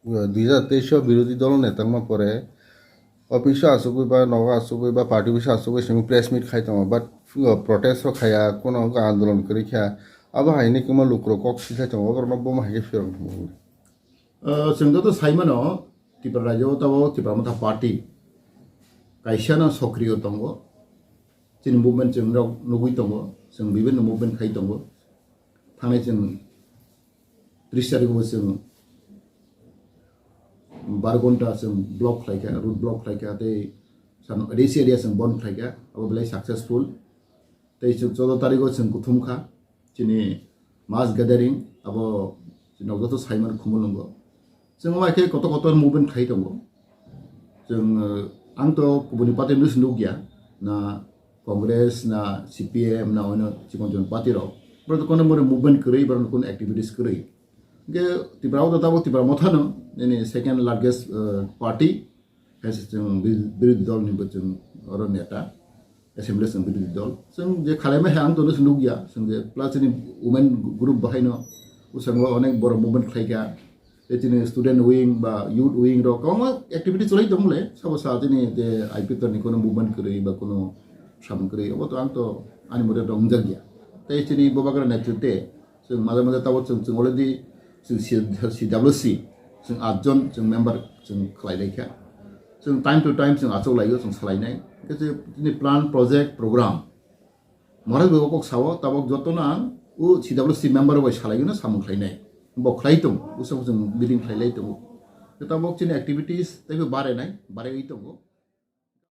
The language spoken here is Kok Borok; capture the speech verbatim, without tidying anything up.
Dui hazar teis o birodhi dol neta wngma pore office o achugwi ba nogo achugwi ba party office o achugwi simi press meet khai tongo, but protest rok khaya, kono wngkha andolon kwrwi kha. Abo hai hinwi kwma lukurok kok sisai tongo, oborokno bomo hai khe phirok. Chwng joto saimano, Tripura rajyo o tabok Tipra Motha Party kaisano sokriyo tongo. Chini movement chwng rok nugwi tongo, chwng bibinno movement khai tongo. Thangnai chwng tris tarikh o chwng bar ghonta chwng block khlaikha, road block khlaikha, tei san A D C area chwng bon khlaikha, abo belai successful. Tei chwng choudo tarikh o chwng kuthum kha, chini mass gathering, abo chini joto saimano khumulwngo. Chwng bai khe kotor kotor movement khlai tongo. Chwng, eh, ang to kubuni party no se nukya, na Congress, na C P M, na ono chikon chikon party rok. Borok to kono mori movement kwrwi, borok kono activities kwrwi. Hingke Tripura o to tabok Tipra Motha no, nini second largest, eh, party, hai se chwng bi-, birodhi dol ni bo chwng oro neta, assembly chwng birodhi dol. Chwng je khalaima hai ang to no se nukya, chwng je plus chini women group bahai no, bwskango onek borok movement khlaikha. Tei chini student wing ba youth wing rok kwbangma activity chwlai tong le, sabo sa chini je I P T ni kono movement kwrwi ba kono samung kwrwi, obo to ang to ani mote to wngjak ya. Tei chini Bubagra netritwe chwng maja maja tabok chwng, chwng already chwng C W C chwng atjon chwng member chwng khlai lai kha. Chwng time to time chwng achuk lai o, chwng salai nai. Hingke chini plan, project, program Maharaj bai kok sao, tabok jotono ang o C W C member bai salaigwino samung khlainai. Bo khlai tongo, bwskango chwng meeting khlailai tongo. Tabok chini activities teibo barenai, baraiwi tongo.